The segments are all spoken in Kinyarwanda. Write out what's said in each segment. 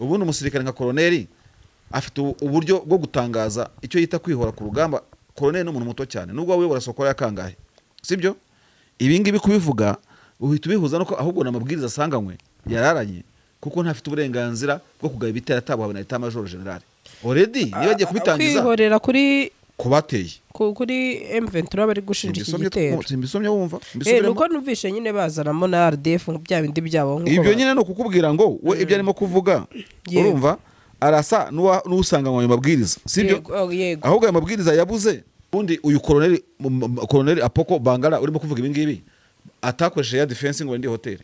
Ubundi umusirikare nka koroneri afite uburyo bwo gutangaza icyo yita kwihora ku rugamba. Koroneri ni umuntu muto cyane, nubwo waba uyobora sokora ya kangahe, sibyo? Ibi ngibi kubivuga uhita ubihuza nuko ahubwo ni amabwiriza asanganywe yararanye, kuko ntafite uburenganzira bwo kugaba ibitero atabuhawe na état major général. Already niba agiye kubitangiza Kwihorera kuri ku bateye kuri M23 bari gushinja iki Simbisomye. gitero. Simbisomye, wumva? Nuko Mbisubiremo. Numvishe nyine bazanamo na RDF bya bindi byabo nkuko Ibyo nyine ni ukukubwira ngo we ibyo arimo kuvuga, urumva arasa n'usanganywe ayo mabwiriza, sibyo? Yego, oh, yego. Ahubwo ayo mabwiriza yabuze. Ubundi uyu koroneri koroneri Apoko Bangara urimo kuvuga ibi ngibi atakoresheje ya defense ngo ndi hoteli.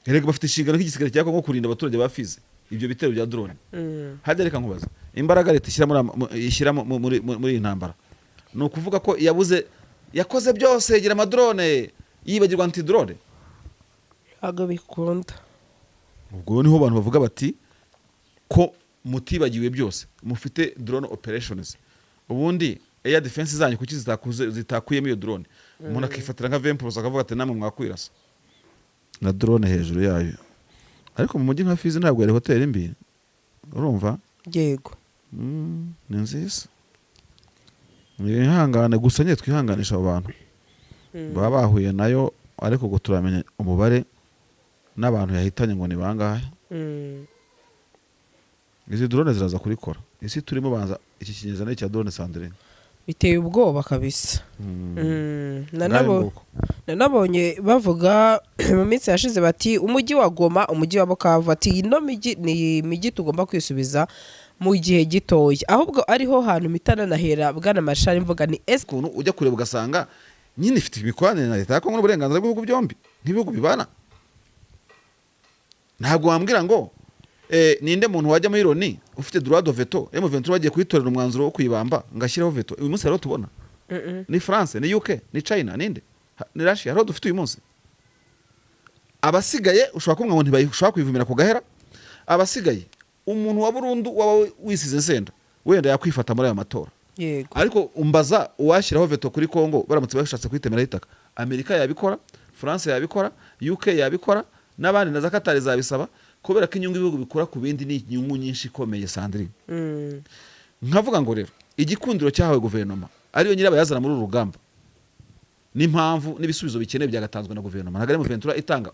Erega bafite inshingano nk'igisirikare cya Kongo kurinda abaturage ba Fizi ibyo bitero bya drone. Hajya reka nkubaza, imbaraga leta ishyira muri ishyira muri iyi ntambara, ni ukuvuga ko yabuze, yakoze byose yegira amadrone, yibagirwa anti drone? Ntabwo bikunda. Ubwo niho abantu bavuga bati ko mutibagiwe byose, mufite drone operations, ubundi air defense zanyu kuki zitakuyemo iyo drone? Umuntu akifatira nka Vempros akavuga ati namwe mwakwirasa na drone hejuru yayo. Ariko mu mujyi nka Fizi ntabwo yari hoteli mbi, urumva? Yego. Ni nziza. Mwihangane gusa nyine, twihanganisha abo bantu baba bahuye nayo, ariko ngo turamenya umubare n'abantu yahitanye ngo ni bangahe. Izi drone ziraza kurikora isi turimo. Banza iki kinyejana cya drone, Sandrine. Biteye ubwoba kabisa. Ngayo nguko. Nanabonye bavuga mu minsi yashize bati umujyi wa Goma, umujyi wa Bukavu, ati ino mijyi ni imijyi tugomba kwisubiza mu gihe gitoya. Ahubwo ariho hantu mpita nanahera, bwana Mashari, mvuga ni ese Ukuntu ujya kureba ugasanga nyine ifite imikoranire na leta ya Kongo n'uburenganzira bw'ibihugu byombi nk'ibihugu bibana. Ntabwo wambwira ngo ninde muntu wajya muri Loni ufite droit de veto, M23 bagiye kuyitorera umwanzuro wo kuyibamba ngo ashyireho veto? Uyu munsi rero tubona ni France, ni UK, ni China, ninde? Ni Russia. Hariho dufite uyu munsi abasigaye ushobora kuvuga ngo ntibashobora kuyivumira ku gahera. Abasigaye, umuntu wa burundu waba wisize insenda wenda yakwifata muri aya matora. Ariko umbaza uwashyiraho veto kuri Congo baramutse bashatse kuyitemeraho itaka, Amerika yabikora, France yabikora, UK yabikora, n'abandi na za Qatar zabisaba, kubera ko inyungu ibihugu bikura ku bindi ni inyungu nyinshi ikomeye, Sandrine. Nkavuga ngo rero igikundiro cyahawe guverinoma ariyo nyirabayazana muri uru rugamba, n'impamvu n'ibisubizo bikenewe byagatanzwe na guverinoma. Ntabwo ari M23 itanga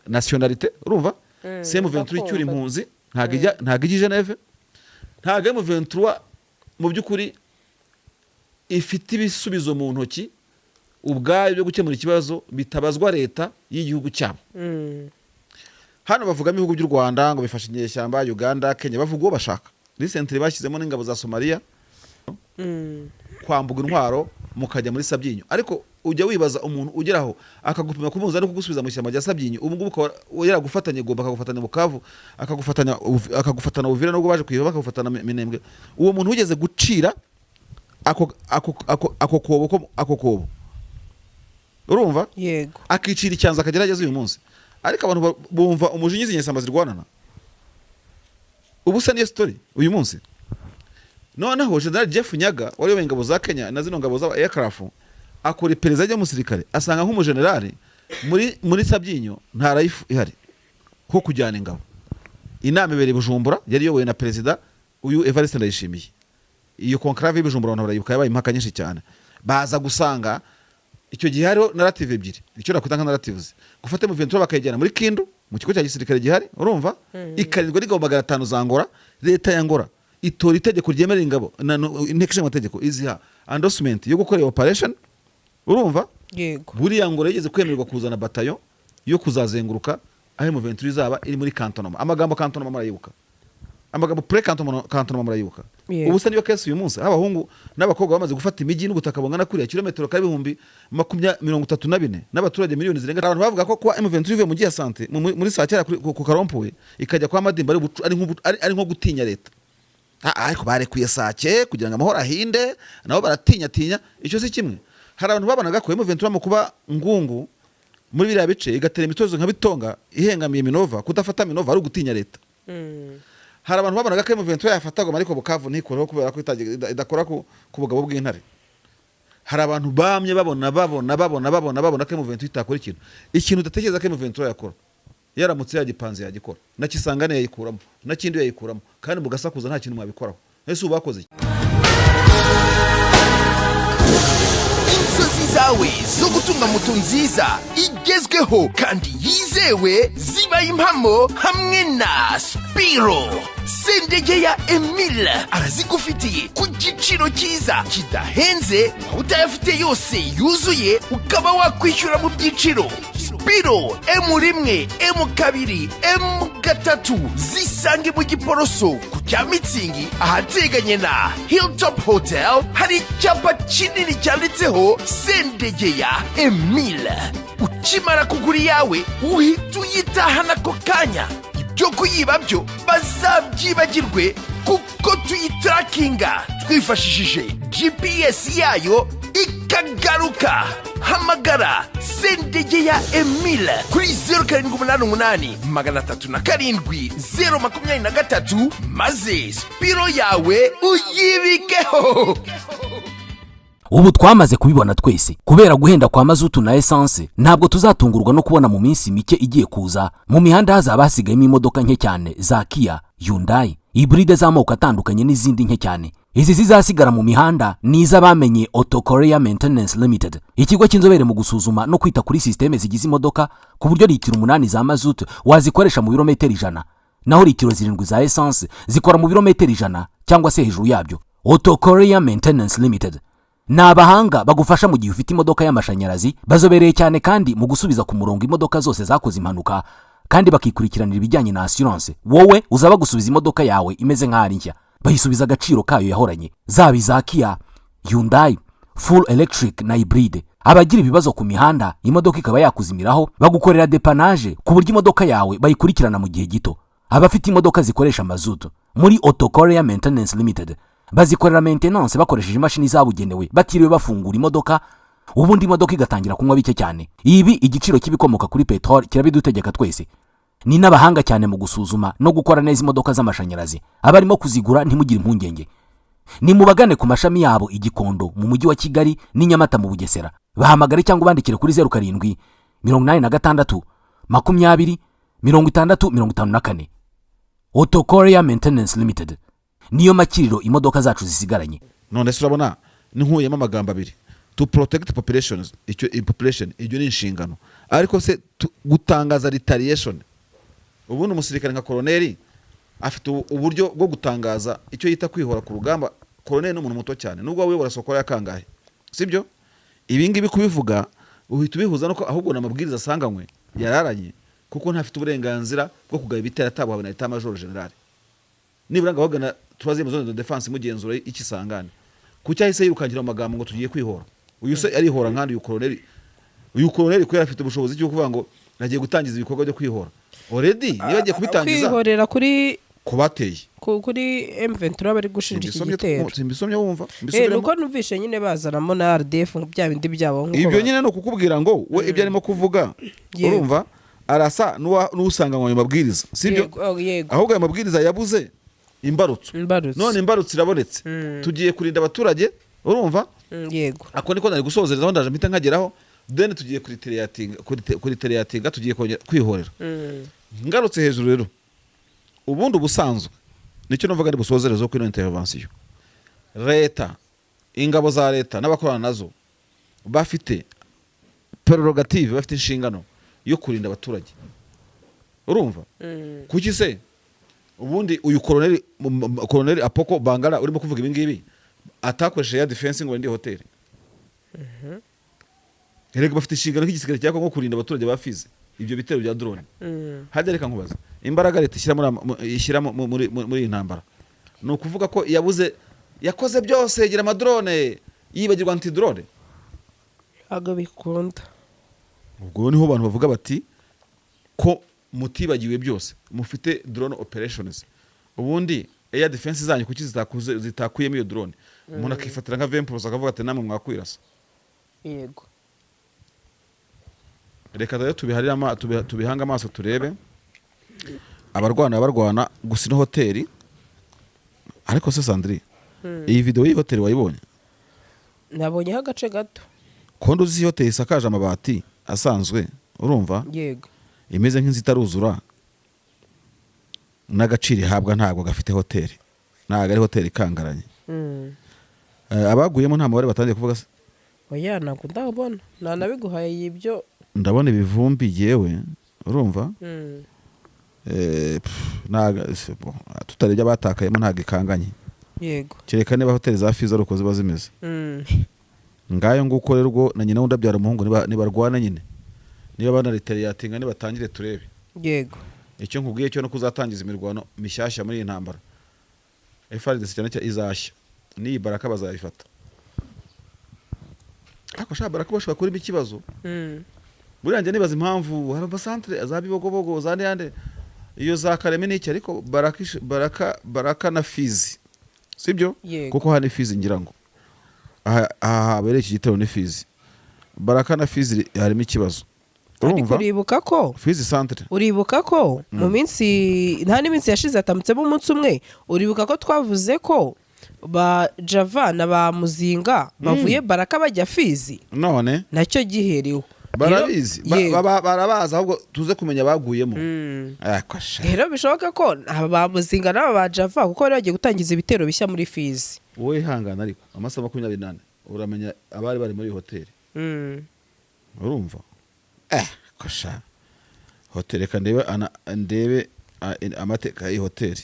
nationalité, urumva? Si M23 icyura Ndakumva. impunzi, ntabwo ijya i Geneve. Ntabwo M23 mu by'ukuri ifite ibisubizo mu ntoki ubwayo byo gukemura ikibazo bitabazwa leta y'igihugu cyabo. Hano bavugamo ibihugu by'u Rwanda ngo bifashe inyeshyamba, Uganda, Kenya, bavuga uwo bashaka. Recently bashyizemo n'ingabo za Somalia kwambuga intwaro mukajya muri Sabyinyo. Ariko ujya wibaza umuntu ugeraho akagupima ku munzani kugusubiza mu ishyamba rya Sabyinyo, ubu ngubu ukaba yaragufatanye Goma, akagufatanya Bukavu, akagufatana Uvira nubwo baje kuyiva, bakagufatana Minembwe, uwo muntu wigeze gucira ako kobo ako kobo, urumva? Yego. Akicira icyanzu akagerageza uyu munsi. Ariko abantu bumva umujinya izi nyeshyamba zirwanana. Ubu se niyo story uyu munsi? Noneho General Jeff Nyaga wari uyoboye ingabo za Kenya na zino ngabo za aircraft akora iperereza ry'umusirikare, asanga nk'umujenerali muri Sabyinyo nta life ihari ko kujyana ingabo. Inama ibereye i Bujumbura yari iyobowe na perezida uyu Evariste Ndayishimiye. Iyo conclave y'i Bujumbura abantu barayibuka, yabaye impaka nyinshi cyane. Baza gusanga icyo gihe hariho narrative ebyiri, icyo nakwita nka narratives: gufata M23 bakayijyana muri Kindu mu kigo cya gisirikare gihari, urumva, ikarindwa n'ingabo 500 za Angola. Leta ya Angola itora itegeko ryemerera ingabo inteko ishinga amategeko iziha endorsement yo gukora iyo operation, urumva? Yego. Buriya Angola yigeze kwemererwa kuzana batayo yo kuzazenguruka aho M23 izaba iri muri cantonnement. Amagambo cantonnement murayibuka, amagambo pré cantonnement murayibuka. Yego. Ubu se niyo case uyu munsi, aho abahungu n'abakobwa bamaze gufata imijyi n'ubutaka bungana kuriya, kilometero kare 34,000 n'abaturage miliyoni zirenga? Abantu bavuga ko kuba M23 ivuye mu gihe sante muri saa cyera ku Karompuwe ikajya kwa Madimba ari ubucu- ari nk'ubu- ari ari nko gutinya leta. Ariko barekuye Sake kugira ngo amahoro ahinde, nabo baratinyatinya. Icyo si kimwe. Hari abantu babonaga ko M23 mu kuba ngungu muri biriya bice, igatera imitozo nka Bitonga ihengamiye Minova, kudafata Minova ari ugutinya leta. Hari abantu babonaga ko M23 yafata Goma ariko Bukavu ntikoreho kubera ko idakora ku bugabo bw'intare. Hari abantu bamye babona babona babona babona babona ko M23 itakora ikintu udatekereza ko M23 yakora. Yaramutse yagipanze yagikora, na Kisangani yayikuramo, na kindi yayikuramo, kandi mugasakuza, nta kintu mwabikoraho. Ese ubu bakoze iki? Inzozi zawe zo gutunga moto nziza igezweho kandi yizewe zibaye impamo hamwe na Spiro. Sendege ya Emile arazigufitiye ku giciro cyiza kidahenze, waba utayafite yose yuzuye ukaba wakwishyura mu byiciro. Spiro M1, M2, M3 zisange mu Giporoso ku cya Mitsingi, ahateganye na Hilltop Hotel. Hari icyapa kinini cyanditseho Sendege ya Emile. Ukimara kugura iyawe uhita uyitahana ako kanya. Ibyo kuyiba byo bazabyibagirwe, kuko tuyitarakinga twifashishije GPS yayo ikagaruka. Hamagara Sendege ya Emile kuri 0788 307 023, maze Spiro yawe uyibikeho. Ubu twamaze kubibona twese, kubera guhenda kwa mazutu na esanse, ntabwo tuzatungurwa no kubona mu minsi mike igiye kuza mu mihanda hazaba hasigayemo imodoka nke cyane za Kia, Hyundai, hybride z'amoko atandukanye n'izindi nke cyane. Izi zizasigara mu mihanda ni iz'abamenye Auto Korea Maintenance Limited, ikigo cy'inzobere mu gusuzuma no kwita kuri sisiteme zigize imodoka, ku buryo litiro 8 za mazutu wazikoresha mu birometero 100, naho litiro 7 za esanse zikora mu birometero 100 cyangwa se hejuru yabyo. Auto Korea Maintenance Limited ni abahanga bagufasha mu gihe ufite imodoka y'amashanyarazi. Bazobereye cyane kandi mu gusubiza ku murongo imodoka zose zakoze impanuka, kandi bakikurikiranira ibijyanye na assurance. Wowe uzaba gusubiza imodoka yawe imeze nk'aho ari nshya, bayisubiza agaciro kayo yahoranye, zaba iza Kia, Hyundai, full electric na hybride. Abagira ibibazo ku mihanda, imodoka ikaba yakuzimiraho, bagukorera dépannage ku buryo imodoka yawe bayikurikirana mu gihe gito. Abafite imodoka zikoresha mazutu, muri Auto Korea Maintenance Limited bazikorera maintenance bakoresheje imashini zabugenewe, batiriwe bafungura imodoka, ubundi imodoka igatangira kunywa bike cyane. Ibi igiciro cy'ibikomoka kuri peteroli kirabidutegeka twese. Ni n'abahanga cyane mu gusuzuma no gukora neza imodoka z'amashanyarazi. Abarimo kuzigura, ntimugire impungenge, ni mubagane ku mashami yabo i Gikondo mu Mujyi wa Kigali n'i Nyamata mu Bugesera. Bahamagare cyangwa ubandikire kuri 0786 20 60 54. Auto Korea Maintenance Limited niyo makiriro imodoka zacu zisigaranye. None se urabona nkuyemo amagambo abiri, to protect populations, icyo population, ibyo ni inshingano. Ariko se gutangaza retaliation, ubundi umusirikare nka koroneri afite uburyo bwo gutangaza icyo yita kwihora ku rugamba? Koroneri ni umuntu muto cyane, nubwo waba uyobora Sokola ya kangahe, sibyo? Ibi ngibi kubivuga uhita ubihuza nuko ahubwo ni amabwiriza asanganywe yararanye, kuko ntafite uburenganzira bwo kugaba ibitero atabuhawe na état major général, nibura ngo ahubwo na troisième zone de défense imugenzura ikisangane. Kuki ahise yirukankira mu magambo ngo tugiye kwihora? Uyu se arihora nkandi? Uyu koroneri kubera afite ubushobozi cyo kuvuga ngo agiye gutangiza ibikorwa byo kwihora, already niba agiye kubitangiza Kwihorera kuri ku bateye kuri M23 bari gushinja iki Simbisomye. gitero. Simbisomye, wumva? Eh, Mbisubiremo. nuko numvishe nyine bazanamo na RDF bya bindi byabo nk'uko Ibyo nyine ni ukukubwira ngo we ibyo arimo kuvuga, urumva arasa n'usanga ayo mabwiriza, sibyo? Yego, oh, yego. Ahubwo ayo mabwiriza yabuze imbarutso. Imbarutso. None imbarutso irabonetse, tugiye kurinda abaturage, urumva? Yego. Ako niko nari gusozerezaho, ndaje mpita nkageraho. Then tugiye kuritariatinga, tugiye kongera kwihorera. Ngarutse hejuru rero, ubundi ubusanzwe nicyo numvaga ari busozerezeho kuri ino intervention. Leta, ingabo za leta n'abakorana nazo bafite prerogative, bafite inshingano yo kurinda abaturage, urumva? Kuki se ubundi uyu koroneri Apoko Bangara urimo kuvuga ibi ngibi atakoresheje ya defense ngo ndi hoteli? Erega bafite inshingano nk'igisirikare cya Kongo kurinda abaturage ba Fizi ibyo bitero bya drone. Hajya reka nkubaza, imbaraga leta ishyira muri iyi ntambara, ni ukuvuga ko yabuze, yakoze byose yigira amadrone, yibagirwa anti drone? Ntabwo bikunda. Ubwo niho abantu bavuga bati ko mutibagiwe byose, mufite drone operations, ubundi air defense zanyu kuki zitakuyemo iyo drone? Umuntu akifatira nka Vempurusi akavuga ati namwe mwakwirasa. Reka rero tubiharire tubihange amaso, turebe abarwana barwana gusa. Ino hoteli ariko se Sandrine, iyi video y'iyi hoteli wayibonye? Nabonyeho agace gato. Kondo uzi hoteli isakaje amabati asanzwe, urumva? Yego. Imeze nk'inzu itaruzura, n'agaciro ihabwa ntabwo gafite. Hoteli ntabwo ari hoteli ikangaranye. Abaguyemo nta mubare batangiye kuvuga se? Oya, ntabwo ndabona, ntanabiguhaye ibyo. Ndabona ibivumbi yewe, urumva? Bon, tutarebye abatakayemo, ntabwo ikanganye. Kereka niba hoteli za Fizi ari uko ziba zimeze. Ngayo nguko rero, ubwo na nyina wundi abyara umuhungu, nibarwana nyine, niba banariteryatinga, nibatangire turebe. Icyo nkubwiye cyo no kuzatangiza imirwano mishyashya muri iyi ntambara, FARDC cyane cyane izashya, n'iyi Baraka bazayifata. Ariko sha, Baraka bashobora kurimo ikibazo. Buriya njya nibaza impamvu hari amasantere za Bibogobogo, za Niyande, iyo za Kareme n'iki, ariko Baraka Baraka na Fizi, sibyo? Yego. Kuko hano Fizi, ngira ngo aha habereye iki gitero ni Fizi. Baraka na Fizi harimo ikibazo. Ariko Urumva? uribuka ko Fizi centre. Uribuka ko mu minsi, nta n'iminsi yashize, hatambutsemo umunsi umwe, uribuka ko twavuze ko ba Java na ba Muzinga bavuye Baraka bajya Fizi? None Nacyo giherewe. Barabizi. Yego. Barabazi, ahubwo tuze kumenya abaguyemo. Ariko sha. Rero bishoboka ko aba ba Muzinga n'aba ba Java, kuko bari bagiye gutangiza ibitero bishya muri Fizi. Wowe ihangana, ariko amasaha 24 uramenya abari bari muri iyi hoteli. Urumva, kosha hoteli, reka ndebe ndebe amateka y'iyi hoteli.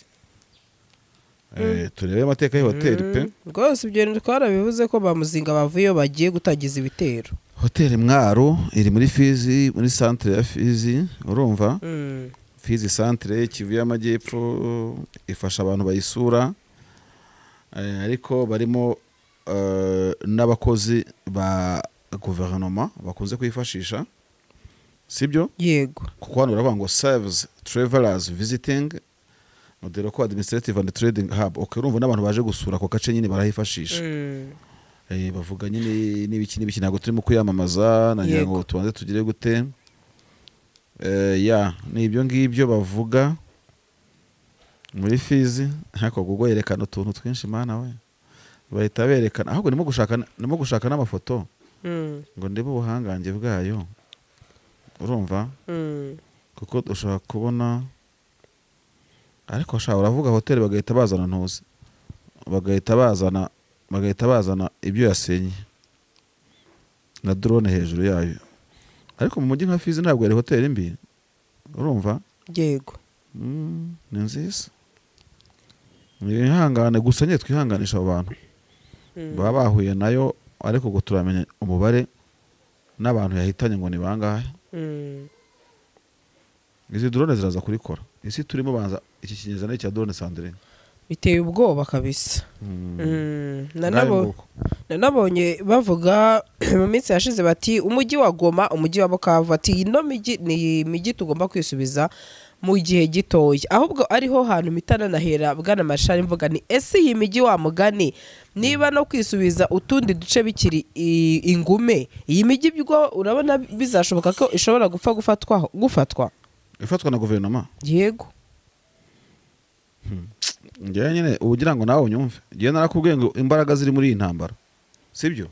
Turebe amateka y'iyi hoteli pe. Rwose ibyo bintu twarabivuze ko ba Muzinga bavuyeyo bagiye gutangiza ibitero. Hoteli Mwaro iri muri Fizi, muri centre ya Fizi, urumva? Fizi centre, Kivu y'Amajyepfo. Ifasha abantu bayisura, ariko barimo n'abakozi ba guverinoma bakunze kuyifashisha, sibyo? Yego. Kuko hano baravuga ngo "serves travelers visiting model ko administrative and trading hub". Okay, urumva n'abantu baje gusura ako gace nyine barahifashisha. Bavuga nyine n'ibiki n'ibiki, ntabwo turimo kuyamamaza, nagira ngo tubanze tugire gute. Ya, ni ibyo ngibyo bavuga muri Fizi. Ariko Google yerekana utuntu twinshi, mana we, bahita berekana. Ahubwo ndimo gushaka n'amafoto ngo ndebe ubuhangange bwayo, urumva? Kuko ushobora kubona, ariko sha, uravuga hoteli bagahita bazana ntuzi, bagahita bazana ibyo yasenye na drone hejuru yayo. Ariko mu mujyi nka Fizi ntabwo yari hoteli mbi, urumva? Yego. Ni nziza. Mwihangane gusa nyine, twihanganisha abo bantu baba bahuye nayo, ariko ngo turamenya umubare n'abantu yahitanye ngo ni bangahe. Izi drone ziraza kurikora isi turimo. Banza iki kinyejana cya drone, Sandrine. Biteye ubwoba kabisa. Ngayo nguko. Nanabonye bavuga mu minsi yashize bati umujyi wa Goma, umujyi wa Bukavu, ati ino mijyi ni imijyi tugomba kwisubiza mu gihe gitoya. Ahubwo ariho hantu mpita nanahera, bwana Mashari, mvuga ni ese iyi mijyi, wa mugani, niba no kwisubiza utundi duce bikiri ingume, iyi mijyi bwo urabona bizashoboka ko ishobora gupfa gufatwaho gufatwa? Ifatwa na guverinoma? Yego. Njyewe nyine ubu ugira ngo nawe unyumve, njyewe narakubwiye ngo imbaraga ziri muri iyi ntambara, sibyo?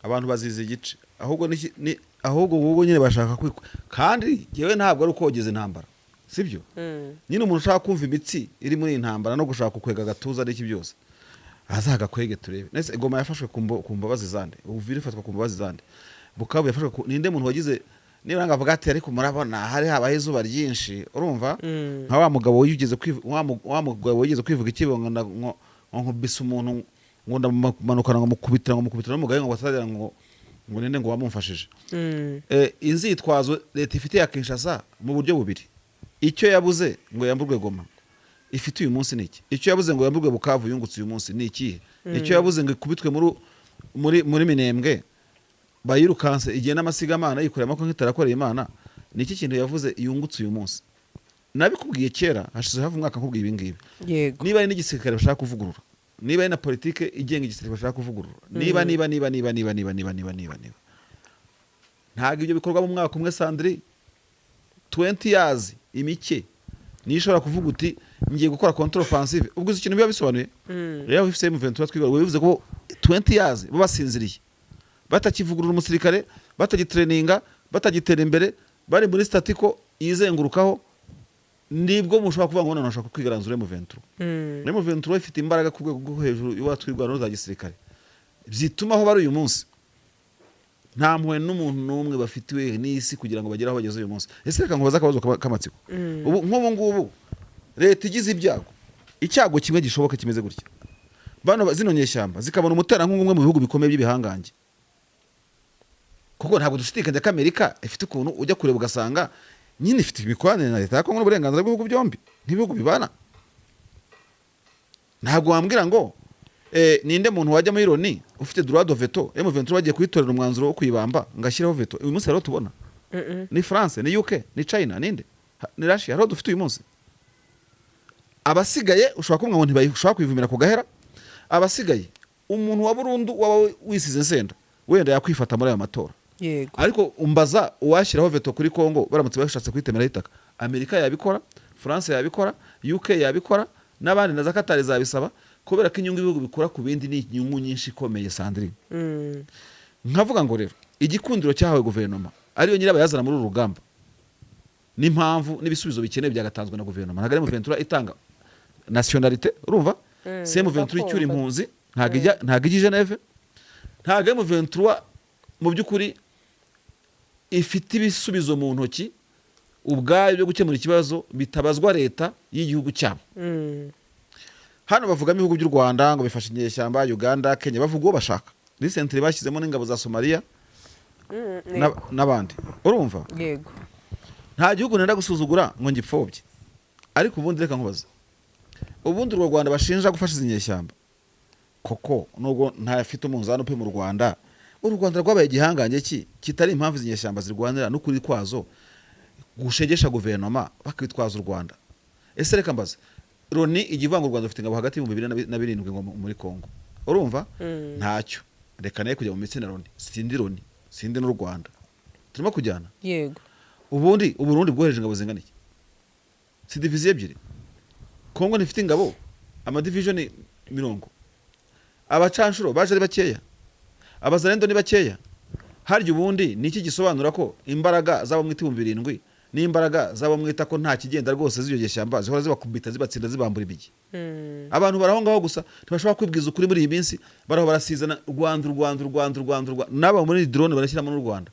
Abantu bazizi igice, ahubwo ahubwo ubu nyine bashaka kwikwa. Kandi njyewe ntabwo ari ukogeza intambara, sibyo? Nyine umuntu ushaka kumva imitsi iri muri iyi ntambara no gushaka kukwega agatuza n'iki byose, azagakwege turebe. Nese Goma yafashwe ku mbabazi zande? Uvira ifatwa ku mbabazi zande? Bukavu yafashwe ninde muntu wagize niba ngavuga ati ariko murabona hari habaho izuba ryinshi, urumva? Nka wa mugabo wigeze wa mugabo wigeze kwivuga ikibongo ngo nkubise umuntu, ngo ndamumanukana, ngo mukubitira, ngo mukubitira n'umugayo, ngo batagira ngo ninde ngo wamumfashije. Inzitwazo leta ifite ya Kinshasa mu buryo bubiri: icyo yabuze ngo yamburwe Goma ifite uyu munsi ni iki? Icyo yabuze ngo yamburwe Bukavu yungutse uyu munsi ni ikihe? Icyo yabuze ngo ikubitwe muri Minembwe, bayirukanse igihe n'amasigamana yikoreye amaboko nk'itarakoreye Imana, ni iki kintu yavuze yungutse uyu munsi? Nabikubwiye kera, hashize hafi umwaka nkubwiye ibi ngibi. Niba ari n'igisirikare bashaka kuvugurura, niba ari na politike igenga igisirikare bashaka kuvugurura, niba niba niba niba niba niba niba niba niba niba, ntabwo ibyo bikorwa mu mwaka umwe, Sandri. 20 years imike niyo ishobora kuvuga uti ngiye gukora contre offensive. Ubwo uzi ikintu biba bisobanuye? Rero AFC M23 twibarwa, bivuze ko 20 years bo basinziriye, batakivugurura umusirikare, batagitreninga, batagitera imbere, bari muri statu quo. izengurukaho, nibwo mushobora kuvuga ngo none bashobora kwigaranzura M23. M23 ifite imbaraga ku rwego rwo hejuru iwatwirwano za gisirikare, byituma aho bari uyu munsi nta mpuhwe n'umuntu n'umwe bafitiwe n'isi kugira ngo bagere aho bageze uyu munsi. Ese reka nkubaze akabazo k'amatsiko. Ubu nk'ubu ngubu leta igize ibyago, icyago kimwe gishoboka kimeze gutya, bano zino nyeshyamba zikabona umuterankunga umwe mu bihugu bikomeye by'ibihangange, kuko ntabwo dushidikanya ko Amerika ifite ukuntu ujya kureba ugasanga nyine ifite imikoranire na leta ya Kongo n'uburenganzira bw'ibihugu byombi nk'ibihugu bibana. Ntabwo wambwira ngo ninde muntu wajya muri Loni ufite droit de veto, M23 bagiye kuyitorera umwanzuro wo kuyibamba ngo ashyireho veto. Uyu munsi rero tubona ni France, ni UK, ni China, ninde? Ni Russia. Hariho dufite uyu munsi abasigaye ushobora kumwe ngo ntibashobora kwivumira ku gahera. Abasigaye, umuntu wa burundu waba wisize insenda wenda yakwifata muri aya matora. Ariko umbaza uwashyiraho veto kuri Congo baramutse bashatse kuyitemeraho itaka, Amerika yabikora, France yabikora, UK yabikora, n'abandi na za Qatar zabisaba, kubera ko inyungu ibihugu bikura ku bindi ni inyungu nyinshi ikomeye, Sandrine. Nkavuga ngo rero igikundiro cyahawe guverinoma ariyo nyirabayazana muri uru rugamba, n'impamvu n'ibisubizo bikenewe byagatanzwe na guverinoma. Ntabwo ari M23 itanga nationalité, urumva? Si M23 icyura Ndakumva. impunzi, ntabwo ijya i Geneve, ntabwo M23 mu by'ukuri ifite ibisubizo mu ntoki ubwayo byo gukemura ikibazo bitabazwa leta y'igihugu cyabo. Hano bavugamo ibihugu by'u Rwanda ngo bifashe inyeshyamba, Uganda, Kenya, bavuga uwo bashaka. Recently bashyizemo n'ingabo za Somalia n'abandi, urumva? Yego. Nta gihugu nenda gusuzugura ngo ngipfobye, ariko ubundi reka nkubaze, ubundi urwo Rwanda bashinja gufasha izi nyeshyamba koko, nubwo ntafite umunzani upima u Rwanda, uru Rwanda rwabaye igihangange ki kitari impamvu izi nyeshyamba zirwanira n'ukuri kwazo gushegesha guverinoma bakitwaza u Rwanda? Ese reka mbaze, Loni ijya ivuga ngo u Rwanda rufite ingabo hagati y'ibihumbi bine na birindwi ngo muri Kongo, urumva? Ntacyo, reka naye kujya mu mitsi na Loni, sindi Loni, sindi n'u Rwanda, turimo kujyana. Yego. Ubundi Uburundi bwohereje ingabo zingana iki? Si diviziyo ebyiri? Kongo ntifite ingabo amadivision 40? Abacanshuro baje ari bakeya, abazarendo ni bakeya. Harya ubundi ni iki gisobanura ko imbaraga z'abo mwita 7000 n'imbaraga z'abo mwita ko nta kigenda rwose z'iyo nyeshyamba zihora zibakubita, zibatsinda, zibambura imigi? Abantu bari aho ngaho gusa ntibashobora kwibwiza ukuri muri iyi minsi, baraho barasizana Rwanda, u Rwanda, u Rwanda, u Rwanda, u Rwanda, n'abo muri drone barashyiramo n'u Rwanda.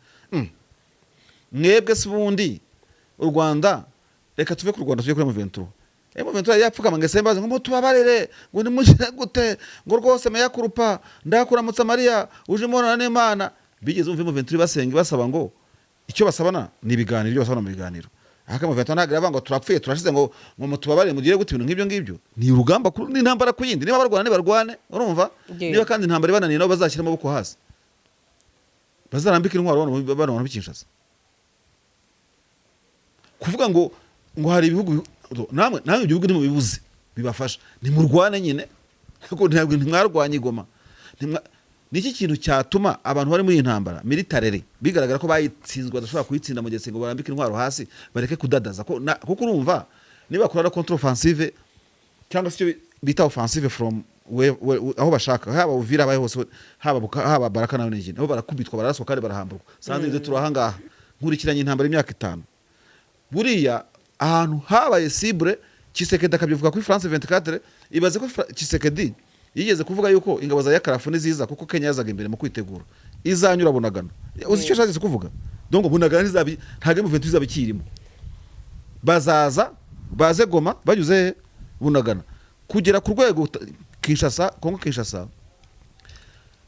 Mwebwe se ubundi u Rwanda, reka tuve ku Rwanda tujye kuri M23. M23 yapfukama ngo esembaze ngo mutubabarire, ngo nimugire gute, ngo rwose mea culpa, ndakuramutsa Mariya uje imubonana n'Imana. Bigeze umva M23 basenga basaba ngo icyo basabana ni ibiganiro, ibyo basabana mu biganiro? Ariko M23 ntabwo iravuga ngo turapfuye, turashize, ngo mutubabarire, mugire gute, ibintu nk'ibyo ngibyo. Ni urugamba ni intambara ku yindi. Niba barwana nibarwane, urumva? Niba kandi intambara ibananiye, nabo bazashyira amaboko hasi, bazarambike intwaro bano bantu b'i Kinshasa. Kuvuga ngo hari ibihugu, namwe ibyo bihugu ntimubibuze bibafasha, nimurwane nyine, ariko ntabwo ntimwarwanye i Goma. Niki kintu cyatuma abantu bari muri iyi ntambara militarily bigaragara ko bayitsinzwe, badashobora kuyitsinda mu gihe ngo barambike intwaro hasi, bareke kudadaza kuko urumva niba bakora na contre offensive cyangwa se icyo bita offensive from aho bashaka, haba Uvira, habaye hose, haba Baraka nayo n'ikindi, nabo barakubitwa, bararaswa kandi barahamburwa. Sandrine, turi ahangaha nkurikiranye intambara imyaka 5. Buriya ahantu habaye cible, Tshisekedi akabivuga kuri France 24. Ibaze ko Tshisekedi yigeze kuvuga yuko ingabo za Yakarafu niziza, kuko Kenya yazaga imbere mu kwitegura, izanyura Bunagana. Uzi icyo yashatse kuvuga? Donc Bunagana ntizabi, ntabwo M23 izaba ikirimo, bazaza baze Goma banyuze he? Bunagana, kugera ku rwego Kinshasa, Kongo Kinshasa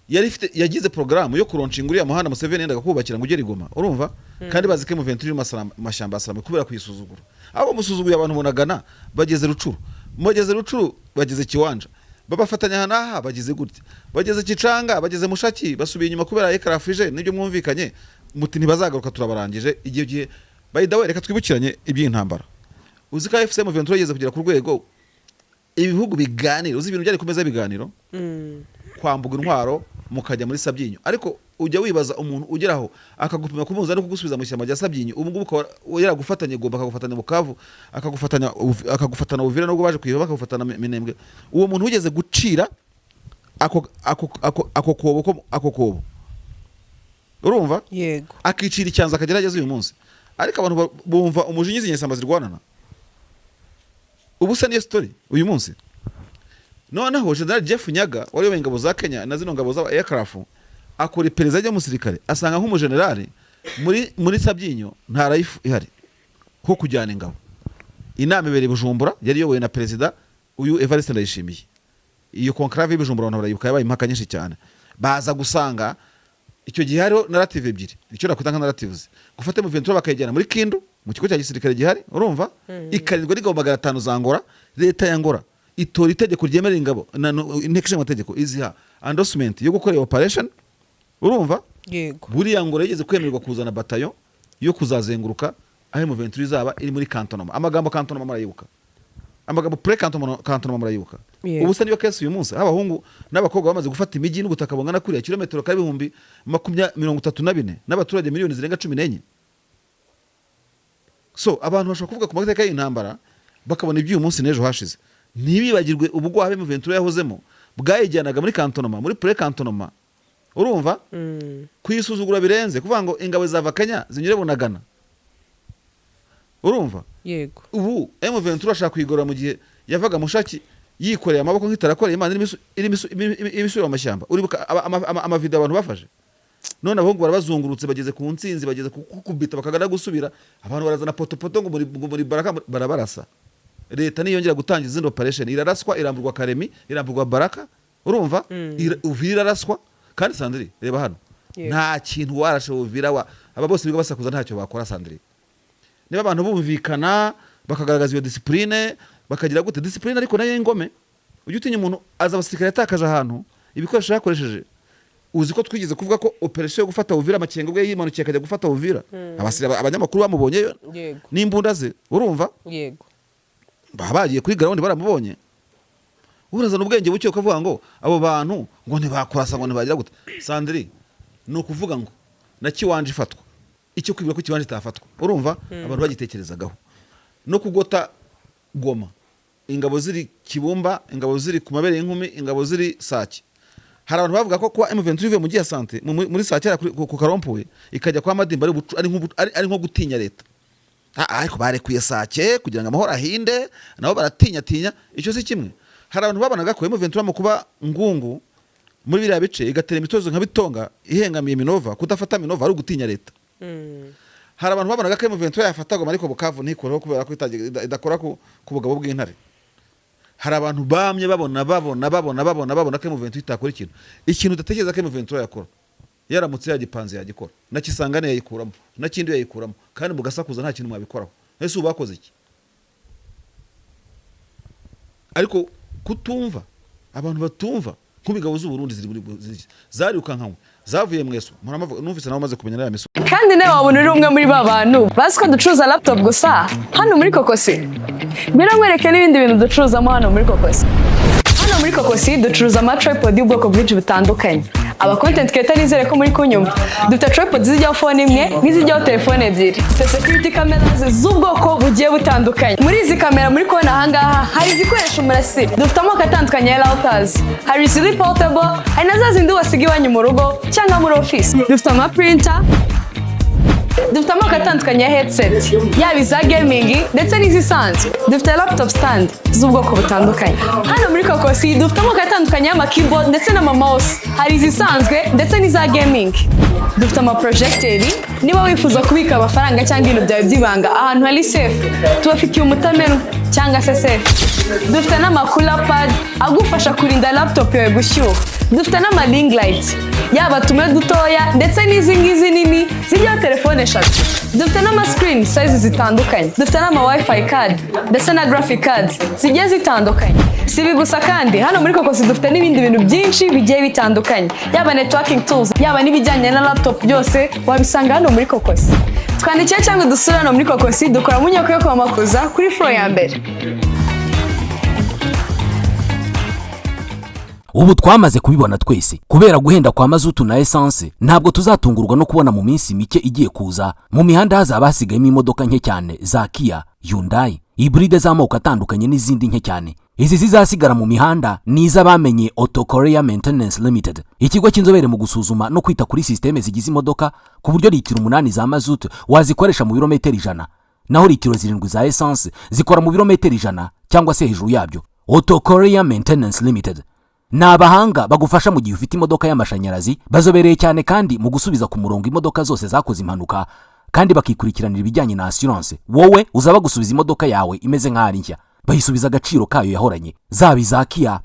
yari ifite, yagize porogaramu yo kulaunchinga uriya muhanda Museveni yendaga kubakira ngo ugere i Goma, urumva? Kandi bazi ko M23 iri mu mashyamba ya Sarame kubera kuyisuzugura. Abo musuzuguye abantu Bunagana, bageze Rucuru, bageze Rucuru, bageze Kiwanja, babafatanya aha n'aha, bageze gutya, bageze Kicanga, bageze Mushaki, basubiye inyuma kubera ekarafije nibyo mwumvikanye muti ntibazagaruka, turabarangije. Igihe gihe, by the way, reka twibukiranye iby'intambara. Uzi ko AFC M23 yageze kugera ku rwego ibihugu biganira? Uzi ibintu byari ku meza y'ibiganiro? Kwambuga intwaro mukajya muri Sabyinyo. Ariko ujya wibaza umuntu ugeraho akagupima ku munzani kugusubiza mu ishyamba rya Sabyinyo, ubu ngubu ukaba yaragufatanye Goma, akagufatanya Bukavu, akagufatana Uvira nubwo baje kuyiva, bakagufatana Minembwe, uwo muntu wigeze gucira ako kobo ako kobo, urumva? Yego. Akicira icyanzu akagerageza uyu munsi. Ariko abantu bumva umujinya izi nyeshyamba zirwanana. Ubu se niyo story uyu munsi? Noneho General Jeff Nyaga wari uyoboye ingabo za Kenya na zino ngabo z'aba aircraft akora iperereza ry'umusirikare, asanga nk'umujenerali muri Sabyinyo nta life ihari ko kujyana ingabo. Inama ibereye i Bujumbura, yari iyobowe na Perezida uyu Evariste Ndayishimiye. Iyo conclave y'i Bujumbura abantu barayibuka, yabaye impaka nyinshi cyane. Baza gusanga icyo gihe hariho narrative ebyiri, icyo nakwita nka narratives: gufata M23 bakayijyana muri Kindu mu kigo cya gisirikare gihari, urumva, ikarindwa n'ingabo 500 za Angola. Leta ya Angola itora itegeko ryemerera ingabo inteko ishinga amategeko iziha endorsement yo gukora iyo operation, urumva. Buriya Angola yigeze kwemererwa kuzana batayo yo kuzazenguruka aho M23 izaba iri muri cantonnement. Amagambo cantonnement murayibuka, amagambo pré cantonnement murayibuka. Ubu se niyo case uyu munsi, aho abahungu n'abakobwa bamaze gufata imijyi n'ubutaka bungana kuriya, kilometero kare 34,000 n'abaturage miliyoni zirenga 14? So abantu bashobora kuvuga ku mateka y'intambara bakabona iby'uyu munsi n'ejo hashize, ntibibagirwe ubugwabe M23 yahozemo bwayijyanaga muri cantonnement, muri pré cantonnement, urumva, kuyisuzugura birenze kuvuga ngo ingabo zava Kenya zinyure Bunagana, urumva. Ubu M23 ashaka kuyigorora mu gihe yavaga Mushaki yikoreye amaboko nk'itarakoreye Imana, irimo isubira mu mashyamba. Uribuka amavideo abantu bafashe? None abahungu barabazungurutse, bageze ku ntsinzi, bageze ku kukubita bakagana gusubira, abantu barazana potopoto ngo muri Baraka barabarasa. Leta niyongera gutangiza izindi operation iraraswa, iramburwa Karemi, iramburwa Baraka, urumva. Uvira iraraswa. Kandi Sandri, reba hano. Nta kintu warashe Uvira wa aba bose biga basakuza, ntacyo bakora, Sandri. Niba abantu bumvikana bakagaragaza iyo discipline, bakagira gute discipline, ariko nayo ingome ujya utinya umuntu aza abasirikare yatakaje ahantu ibikoresho yakoresheje. Uzi ko twigeze kuvuga ko operation yo gufata Uvira, Makenga ubwe yimanukiye akajya gufata Uvira, abasirikare, abanyamakuru bamubonyeyo n'imbunda ze, urumva. Baba bagiye kuri ground baramubonye. Urazana ubwenge buke ukavuga ngo abo bantu ngo ntibakurasa, ngo ntibagira gute. Sandri, ni ukuvuga ngo na Kiwanja ifatwa, icyo kwibwira ko Kiwanja itafatwa, urumva, abantu bagitekerezagaho no kugota Goma, ingabo ziri Kibumba, ingabo ziri ku mabere y'inkumi, ingabo ziri Sake. Hari abantu bavuga ko kuba M23 ivuye mu gihe sante muri Sake hariya ku Karompuwe ikajya kwa Madimba ari ubucu- ari nk'ubu- ari ari nko gutinya leta. Ariko barekuye Sake kugira ngo amahoro ahinde, nabo baratinyatinya. Icyo si kimwe. Hari abantu babonaga ko M23 mu kuba Ngungu muri biriya bice, igatera imitozo nka Bitonga ihengamiye Minova, kudafata Minova ari ugutinya leta. Hari abantu babonaga ko M23 yafata Goma ariko Bukavu ntikoreho kubera ko idakora ku bugabo bw'intare. Hari abantu bamye babona babona babona babona babona ko M23 itakora ikintu. Ikintu udatekereza ko M23 yakora, yaramutse yagipanze yagikora, na Kisangani yayikuramo, na Kindi yayikuramo, kandi mugasakuza, nta kintu mwabikoraho. Ese ubu bakoze iki? Ariko kutumva, abantu batumva nk'ingabo z'u Burundi ziri muri zarirukankanywe, zavuye Mweso. Numvise nawe umaze kumenya n'aya misozi. Kandi nawe wabona uri umwe muri ba bantu bazi ko ducuruza laptop gusa hano muri Kokosi. Ngwino nkwereke n'ibindi bintu ducuruzamo hano muri Kokosi. Hano muri Kokosi ducuruza ama tripod y'ubwoko bwinshi butandukanye. Aba content creator, nizere ko muri kunyumva. Dufite tripod zijyaho phone imwe n'izijyaho telefone ebyiri. Dufite security cameras z'ubwoko bugiye butandukanye. Muri izi kamera muri kubona ahangaha hari izikoresha umurasire. Dufite amoko atandukanye ya routers, hari iziri portable, hari na za zindi wasiga iwanyu mu rugo cyangwa muri office. Dufite ama printer. Dufite amoko atandukanye ya headset, yaba iza gaming ndetse n'izisanzwe. Dufite laptop stand z'ubwoko butandukanye. Hano muri Kokosi dufite amoko atandukanye y'ama keyboard ndetse n'ama mouse, hari izisanzwe ndetse n'iza gaming. Dufite ama projecteur. Niba wifuza kubika amafaranga cyangwa ibintu byawe by'ibanga ahantu hari safe, tubafitiye umutamenwa cyangwa se safe. Dufite n'ama cooler pad agufasha kurinda laptop yawe gushyuha. Dufite n'ama ring light, yaba tumwe dutoya ndetse n'izi ngizi nini zijyaho telefone eshatu. Dufite n'ama screen size zitandukanye. Dufite n'ama wifi card ndetse na graphic cards zigiye zitandukanye. Si ibi gusa kandi, hano muri Kokosi dufite n'ibindi bintu byinshi bigiye bitandukanye, yaba networking tools, yaba n'ibijyanye na laptop, byose wabisanga hano muri Kokosi. Twandikire cyangwa dusure hano muri Kokosi. Dukora mu nyubako yo kwa Makuza kuri floor ya mbere. Ubu twamaze kubibona twese, kubera guhenda kwa mazutu na esanse, ntabwo tuzatungurwa no kubona mu minsi mike igiye kuza mu mihanda hazaba hasigayemo imodoka nke cyane za Kia, Hyundai. Hybride z'amoko atandukanye n'izindi nke cyane. Izi zizasigara mu mihanda ni iz'abamenye Auto Korea Maintenance Limited, ikigo cy'inzobere mu gusuzuma no kwita kuri sisiteme zigize imodoka, ku buryo litiro 8 za mazutu wazikoresha mu birometero 100, naho litiro 7 za essence zikora mu birometero 100 cyangwa se hejuru yabyo. Auto Korea Maintenance Limited ni abahanga bagufasha mu gihe ufite imodoka y'amashanyarazi. Bazobereye cyane kandi mu gusubiza ku murongo imodoka zose zakoze impanuka, kandi bakikurikiranira ibijyanye na assurance. Wowe uzaba gusubiza imodoka yawe imeze nk'aho ari nshya, bayisubiza agaciro kayo yahoranye, zaba iza Kia,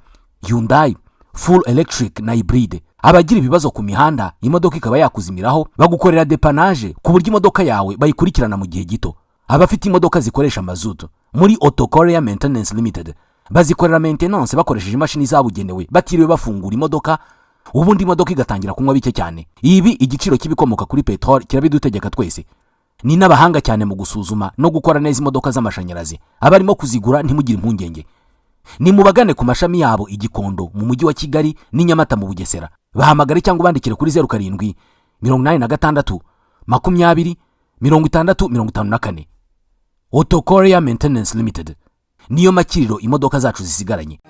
Hyundai, full electric na hybride. Abagira ibibazo ku mihanda, imodoka ikaba yakuzimiraho, bagukorera dépannage ku buryo imodoka yawe bayikurikirana mu gihe gito. Abafite imodoka zikoresha mazutu, muri Auto Korea Maintenance Limited bazikorera maintenance bakoresheje imashini zabugenewe, batiriwe bafungura imodoka, ubundi imodoka igatangira kunywa bike cyane. Ibi igiciro cy'ibikomoka kuri peteroli kirabidutegeka twese. Ni n'abahanga cyane mu gusuzuma no gukora neza imodoka z'amashanyarazi. Abarimo kuzigura, ntimugire impungenge, ni mubagane ku mashami yabo i Gikondo mu Mujyi wa Kigali n'i Nyamata mu Bugesera. Bahamagare cyangwa ubandikire kuri 0786 20 60 54. Auto Korea Maintenance Limited niyo makiriro imodoka zacu zisigaranye.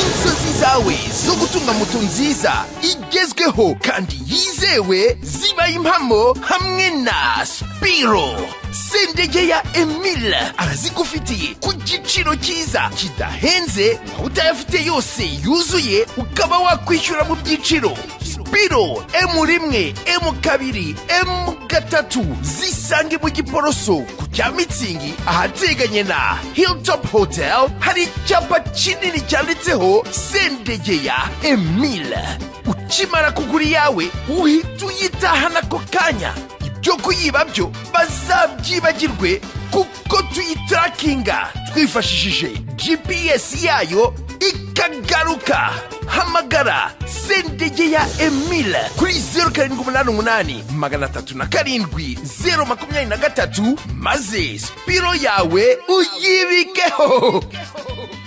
Inzozi zawe zo gutunga moto nziza igezweho kandi yizewe zibaye impamo hamwe na Spiro. Sendege ya Emile arazigufitiye ku giciro cyiza kidahenze, waba utayafite yose yuzuye ukaba wakwishyura mu byiciro. Spiro M1, M2, M3 zisange mu Giporoso ku cya Mitsingi, ahateganye na Hilltop Hotel. Hari icyapa kinini cyanditseho Sendegeya Emile. Ukimara kugura iyawe uhita uyitahana ako kanya. Ibyo kuyiba byo bazabyibagirwe, kuko tuyitarakinga twifashishije GPS yayo ikagaruka. Hamagara Sendegeya Emile kuri 0788 307 023, maze Spiro yawe uyibikeho.